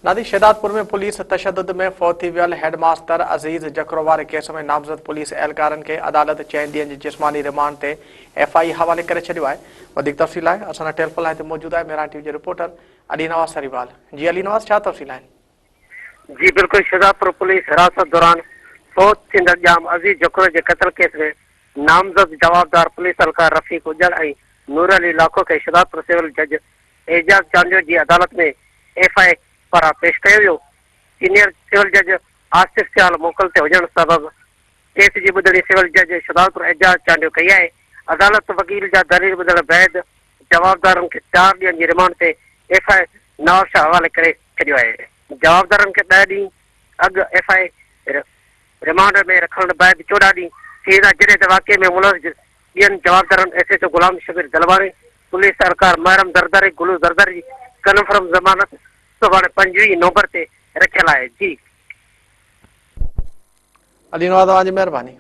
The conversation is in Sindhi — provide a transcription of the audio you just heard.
نادي شهدادپور ۾ پوليس تشدد ۾ فوت ٿي ويل هيڊ ماستر عزيز جکرو واري ڪيس ۾ نامزد پوليس اهلڪارن کي عدالت چئن ڏينهن جي جسماني رمانڊ تي ايف I اي حوالي ڪري ڇڏيو آهي. وڌيڪ تفصيل لاء اسان سان ٽيليفون لائين تي موجود آهي مهراڻ ٽي وي جو رپورٽر علي نواز سريوال. جي علي نواز ڇا تفصيل آهن؟ جي بلڪل شهدادپور پوليس حراست دوران فوت ٿيندڙ ڄام عزيز جکرو جي قتل ڪيس ۾ نامزد جوابدار پوليس اهلڪار رفيق اڄڙ ۽ نور علي لاکو کي شهدادپور سول جج اعجاز چانڊيو جي عدالت ۾ ايف I اي پاران پيش ڪيو ويو. سينيئر سول جج آصف سيال موڪل تي هجڻ سبب ڪيس جي ٻڌڻي سول جج شهدادپور اعجاز چانڊيو ڪئي آهي. عدالت وڪيل جا دليل ٻڌڻ بعد جوابدارن کي چار ڏينهن جي رمانڊ تي ايف I اي نوابشاهه حوالي ڪري ڇڏيو آهي. جوابدارن کي ڏهه ڏينهن اڳ ايف I اي رمانڊ ۾ رکڻ بعد 14 ڏينهن ٿي ويندا جڏهن ته واقعي ۾ ملوث ٻين جوابدارن S H O Ghulam Shabbir Dalwani, police اهلڪار محرم زرداري، گلو زرداري جي ڪنفرم ضمانت سڀاڻي 25 نومبر تي رکيل آهي. جي. علي نواز اوهان جي مهرباني.